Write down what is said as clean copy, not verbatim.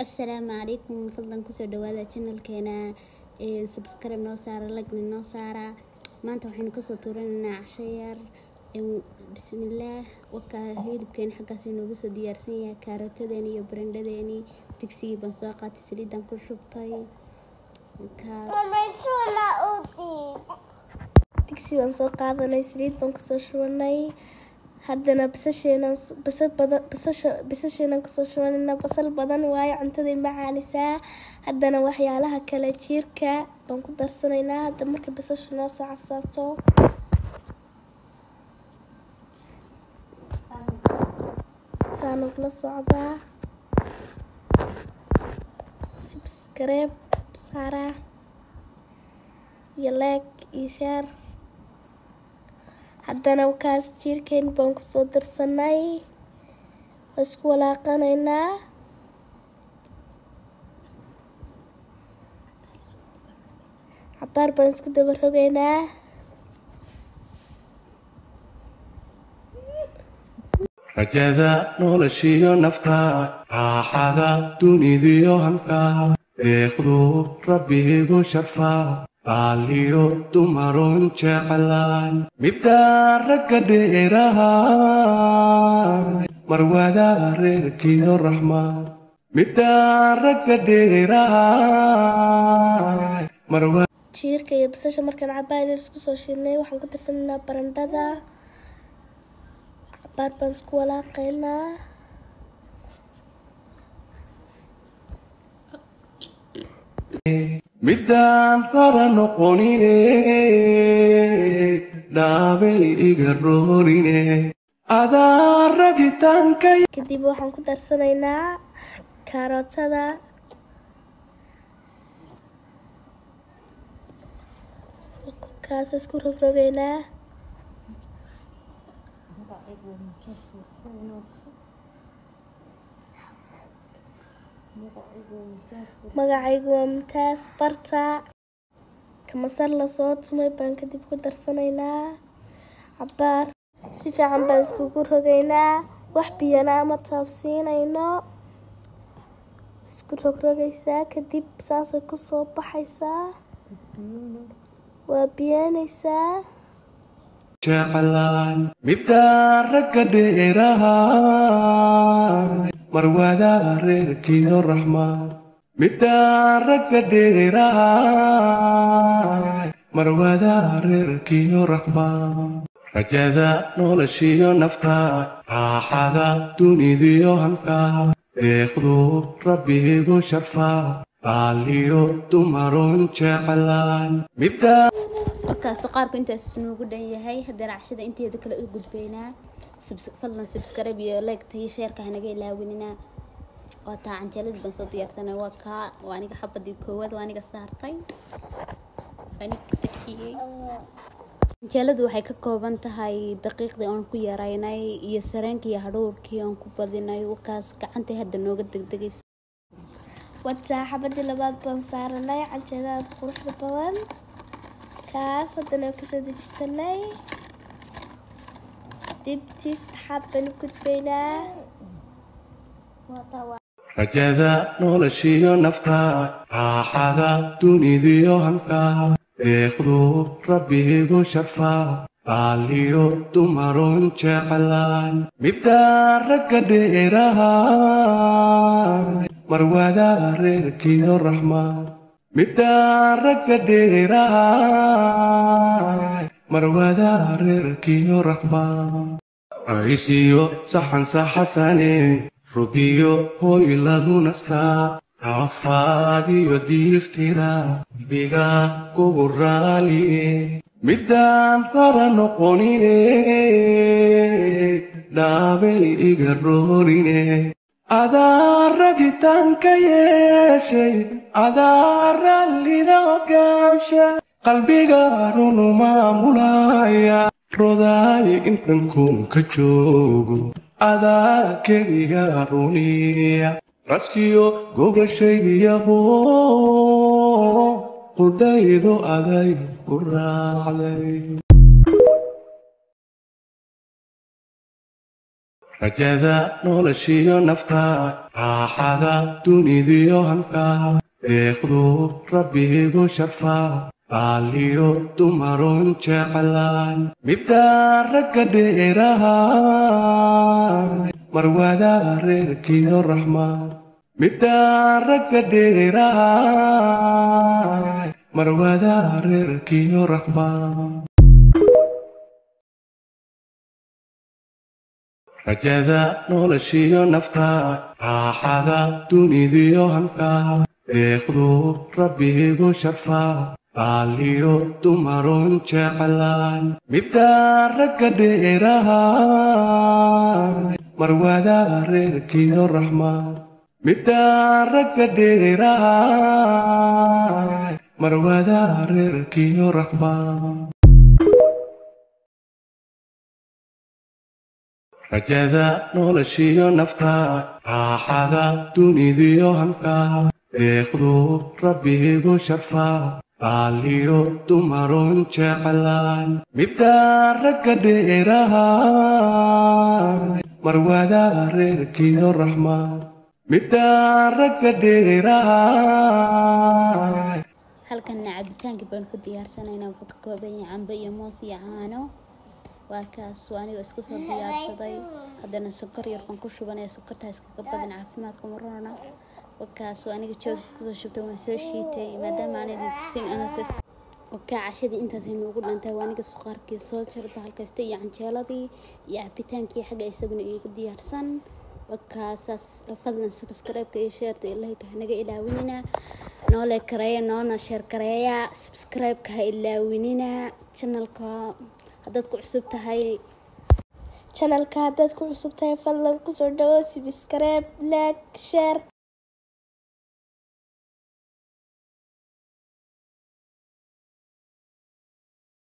Assalaamu calaykum. Fadlan kusoo dhawaada channelkeena, subscribe noo saara, like noo saara. Maanta waxaynu kasoo tuuranaynaa casho yar. Bismillaah. Wakaa hilibkeeni xaggaas inoogu soo diyaarsan yahay, kaarootadeeni iyo barandhadeeni. Digsigii baan soo qaatay, saliidan ku shubtay. Kaas Digsi baan soo qaadanay, saliid baan kusoo shubanay. Haddana basasheenan, basal badan, basasha, basasheenan kusoo shubanayna. Basal badan waayo cuntaday macaanisaa. Haddana waxyaalaha kale jiirka baan ku darsanaynaa. Hadda marka basasha noo soo casaato, saan ugula socdaa. Subscribe saaraa iyo like iyo share. Haddana kaas jiirkeen baan kusoo darsanay, waa isku walaaqanaynaa. Cabaar baan isku daba rogaynaa. Rajada noloshiyo nafta, raaxada dunidiyo hanka, deeqdu rabbigu sharfa, baaliyo dumarun jeclaan, middaa ragga dheeraha, marwada reerkiyo raxma, middaa ragga dheeraha, marwa. Jiirka iyo basasha markaan cabaar isku soo shiilnay, waxaan ku darsanaynaa barandhada. Cabaar baan isku walaaqaynaa. Midaan rara noqonine, dhaabel iga roorine, adaa rabitaanka. Kadib waxaan ku darsanaynaa kaarootada. Kaas isku rogrogaynaa. Magacaygu waa Mumtaas Barta. Kamasar lasoo tumay baan kadib ku darsanaynaa. Cabaar si fiican baan iskugu rogaynaa, wax biyana ama taabsiinayno. Isku rogrogaysaa, kadib saasay kusoo baxaysaa, waa biyeynaysaa. Jeclaan middaa ragga dheeraha, marwada reerkiyo raxma, middaa ragga dheeraha, marwada reerkiyo raxma, rajada noloshiyo nafta, raaxada dunidiyo hanka, deeqdu rabbigu sharfa, baaliyo dumarun jeclaan, middaa. Wakaa suqaarku intaas isnuugu dhan yahay. Haddana cashada inteeda kale u gudbaynaa. Fadlan subscribe iyo like iyo shareka hanaga ilaawinina. Waa taa canjeeladii baan soo diyaarsanay. Waa kaa, waa aniga xabadii koowaad, waa aniga saartay, aniga takiyey. Canjeeladu waxay ka kooban tahay daqiiqdii oon ku yaraynay iyo sareenkii iyo hadhuurkii oon ku badinay. Wakaas gacantay hadda nooga degdegaysa. Wataa xabadii labaad baan saaranay canjeelada quruxda badan. Kaas haddana kasoo dejisanay. Dibtii saddexaad baan u gudbaynaa. Rajada noloshiyo nafta, raaxada dunidiyo hanka, deeqdu rabbigu sharfa, baaliyo dumarun jeclaan, middaa ragga dheeraha, marwada reerkiyo raxma, middaa ragga dheeraha, marwada reerkiyo raxma, raisiyo saxan saxasane, rubiyo hoy lagu nastaa, rafaadiyo diiftira, biga kugu raaliye, midaan rara noqonine, dhaabel iga roorine, adaa rabitaanka yeeshay, adaa rallida ogaansha, qalbiga runu maamulaya, rodaay intan kuunka joogo, adaa keliga runiya, raskiyo gogashaygiyaho, qudhaydo aday ku raacday. Rajada noloshiyo nafta, raaxada dunidiyo hanka, deeqdu rabbigu sharfa, baaliyo dumarun jeclaan. Middaa ragga dheeraha, marwada reerkiyo raxmaan. Middaa ragga dheeraha, marwada reerkiyo raxmaan. Rajada noloshiyo nafta, raaxada dunidiyo hanka, deeqdu rabbigu sharfa, baaliyo dumarun jeclaan. Middaa ragga dheeraha, marwada reerkiyo raxmaan. Middaa ragga dheeraha, marwada reerkiyo raxmaan. Rajada noloshiyo nafta, raaxada dunidiyo hanka, deeqdu rabbigu sharfa, baaliyo dumarun jeclaan. Middaa ragga dheeraha, marwada reerkiyo raxmaan. Middaa ragga dheeraha. Halkanna cabitaankii baan ku diyaarsanaynaa. Wuxuu ka kooban yahay cambo iyo moos iyo caano. Waa kaas, waa aniga isku soo diyaarsaday. Haddana sokor yar baan ku shubanaya, sokortaa iskaga badan, caafimaadka marona. Wakaas, waa aniga joog kusoo shubtay, waan soo shiitay maadaama aan idin tusin anoo soo. Wakaa cashadii intaasay noogu dhantay. Waa aniga suqaarkii soo jarba halkasta iyo canjeeladii iyo cabitaankii xagga isaguna iigu diyaarsan. Wakaasaas, fadlan subscribe-ka iyo share-ta iyo like hanaga ilaawinina, noole kareeya, noona share kareeya, subscribe-ka ha ilaawinina channelka haddaad ku cusub tahay. Channelka haddaad ku cusub tahay, fadlan kusoo dhawo, subscribe, like, share.